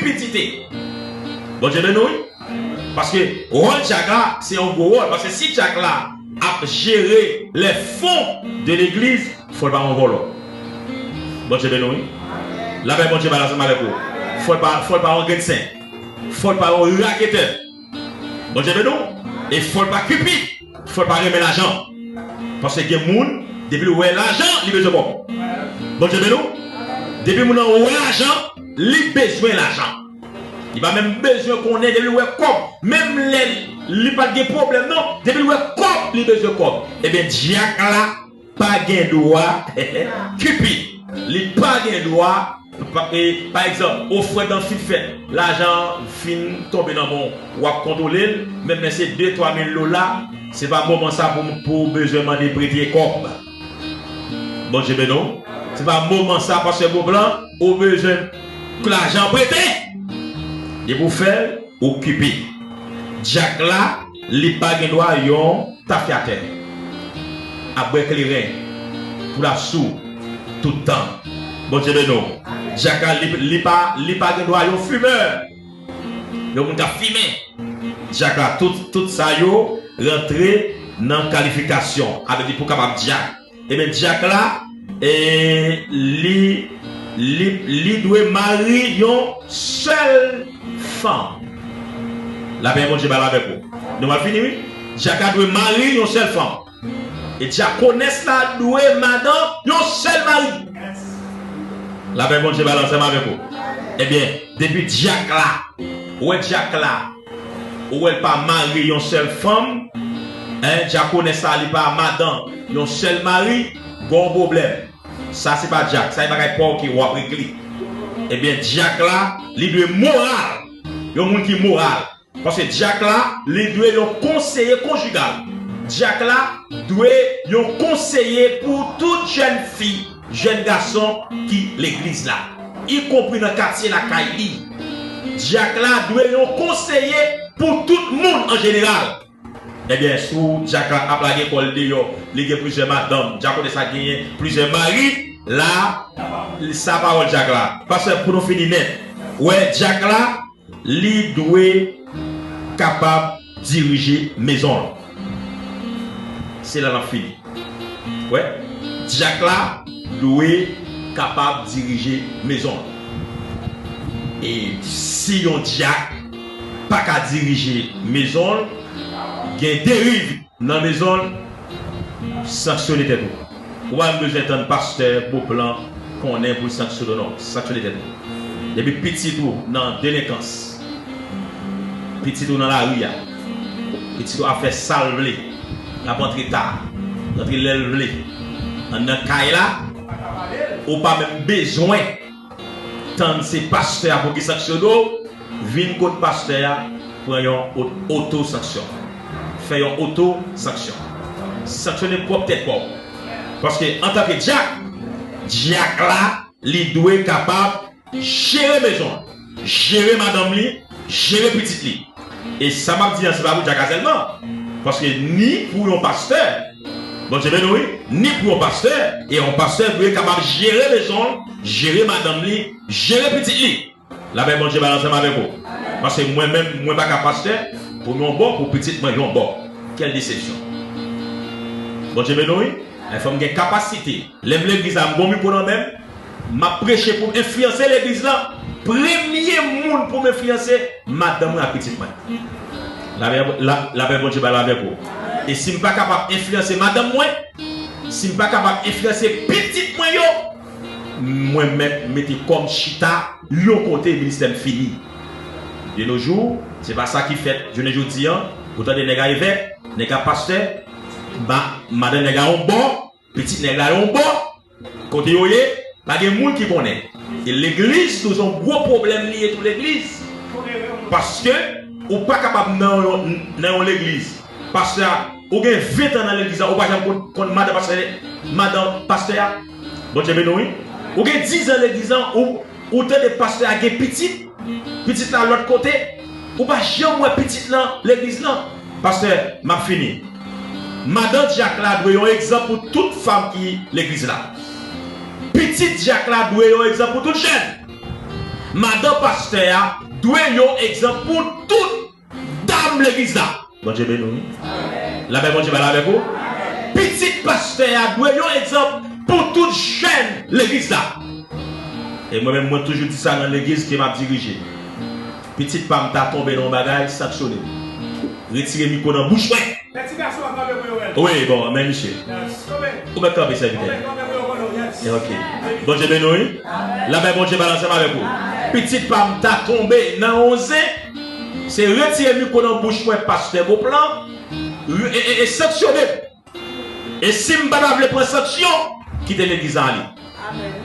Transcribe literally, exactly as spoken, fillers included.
pidite. Bondye beni w, wi. Paske wòl dyak la, se yon gwo wòl. Paske si dyak la ap jere les fonds de l'église, fò l pa yon vòlò. Bondye beni w, wi. Lapè Bondye ba l ansanm avèk ou. Fò l pa, fò l pa yon grenn sen. Fò l pa yon raketè. Bondye beni w. E fò l pa kipit. Fò l pa renmen lajan. Paske gen moun, depi l wè lajan, li bezwen kòb. Bondye beni w. Depi moun nan wè lajan, li bezwen lajan. Li pa menm bezwen konnen depi l wè kòb. Menm lè li pa t gen pwoblèm non, depi l wè kòb, li bezwen kòb. Ebyen, dyak la pa gen dwa kipi. Li pa gen dwa, pa, e, pa egzanp, ofrann nan fin fèt, lajan an fin tonbe nan men w, w ap kontwole l, menm lè se de, twa mil dola, se pa moman sa pou, pou w bezwen mande prete kòb. Bondye beni w. Se pa moman sa, pastè Beauplan, ou bezwen lajan prete. Depi w fè l, okipe. Dyak la, li pa gen dwa yon tafyatè ap bwè kleren pou l ap sou tout tan. Bondye beni w. Dyak la, li, li pa, li pa gen dwa yon fimè. Yon moun k ap fimen. Dyak la, tout, tout sa yo rantre nan kalifikasyon. Sa vle di pou w kapab dyak. Ebyen, dyak la, e, li, li, li dwe mari yon sèl fanm. Lapè Bondye ba l avèk ou. Nou pral fini, wi. Dyak la dwe mari yon sèl fanm. E dyakonès la dwe madan yon sèl mari. Lapè Bondye ba l ansanm avèk ou. Ebyen, depi dyak la, ou wè dyak la, ou wè l pa mari yon sèl fanm, en, dyakonès la, li pa madan yon sèl mari, gon pwoblèm. Sa se pa dyak, sa se bagay pa w ke w ap regle. Ebyen, dyak la, li dwe moral. Yon moun ki moral. Paske dyak la, li dwe yon konseye konjigal. Dyak la dwe yon konseye pou tout jèn fi, jèn gason ki legliz la, ikonpri nan katye lakay li. Dyak la dwe yon konseye pou tout moun an jeneral. Ebyen, si w dyak la ap lage kò l deyò, li gen plizyè madanm, dyakonès la genyen plizyè mari, la, sa pawòl dyak la. Pastè, pou nou fini nèt, wè, dyak la, li dwe kapab dirije mezon l. Se la n ap fini. Wè, dyak la dwe kapab dirije mezon l. E si yon dyak pa ka dirije mezon l, gen deriv nan mezon l, sanksyone tèt ou. Ou pa menm bezwen tann pastè Beauplan konnen pou l sanksyone w, non. Sanksyone tèt ou. Depi pitit ou nan delenkans, pitit ou nan lari a, pitit ou ap fè sa l vle, l ap antre ta, antre lè l vle, anndan kay la, ou pa menm bezwen tann se pastè a pou ki sanksyone w, vin kot pastè a, pran yon o-, otosanksyon. Fè yon otosanksyon. Sanksyone pwòp tèt pa w. Paske antanke dyak, dyak la, li dwe kapab jere mezon l, jere madanm li, jere pitit li. E sa m ap di an, se pa pou dyak la sèlman. Paske ni pou yon pastè, Bondye beni w, wi, ni pou yon pastè, e yon pastè dwe kapab jere mezon l, jere madanm li, jere pitit li. Lapè Bondye ba l ansanm avèk ou. Paske mwen menm, mwen pa ka pastè pou m yon bò, pou pitit mwen yon bò. Kèl desepsyon. Bondye beni w, wi. Fò m gen kapasite. Lè m legliz la, m gon mikwo nan men m, m ap preche pou m enfliyanse legliz la. Premye moun pou m enfliyanse, madanm mwen ak pitit mwen. Lapè, la, lapè Bondye ba l avèk ou. E si m pa kapab enfliyanse madanm mwen, si m pa kapab enfliyanse pitit mwen yo, mwen mèt mete kò m chita yon kote, ministè m fini. De nos jours, se pa sa ki fèt jounen jodi an. Ou tande nèg a evèk, nèg a pastè, ma-, madanm nèg la yon bò, pitit nèg la yon bò, kote yo ye, pa gen moun ki konnen. E legliz tou se yon gwo pwoblèm li ye tou legliz. Paske ou pa kapab nan yon, nan yon legliz. Pastè a, ou gen ven tan nan legliz la, ou pa janm konn, konn madan pastè, madan pastè a. Bondye beni w, wi. Ou gen diz an legliz la, ou, ou tande pastè a gen pitit, pitit la lòt kote, ou pa janm wè pitit lan legliz lan. Pastè, m ap fini. Madan dyak la dwe yon egzanp pou tout fanm ki legliz la. Pitit dyak la dwe yon egzanp pou tout jèn. Madan pastè a dwe yon egzanp pou tout dam legliz la. Bondye beni w, wi. Lapè Bondye pale avèk ou. Pitit pastè a dwe yon egzanp pou tout jèn legliz la. E mwen menm, mwen toujou di sa nan legliz ke m ap dirije. Pitit pa m ta tonbe nan yon bagay, sanksyone l. Retire mikwo nan bouch mwen. Wi, bon, men misye. Ou mèt kanpe, sèvitè. Ok. Bondye beni w, wi. Lapè Bondye pale ansanm avèk ou. Pitit pa m ta tonbe nan yon zen, se retire mikwo nan bouch mwen, pastè Beauplan, e, e, e sanksyone m. E si m pa ta vle pran sanksyon, kite legliz la ale.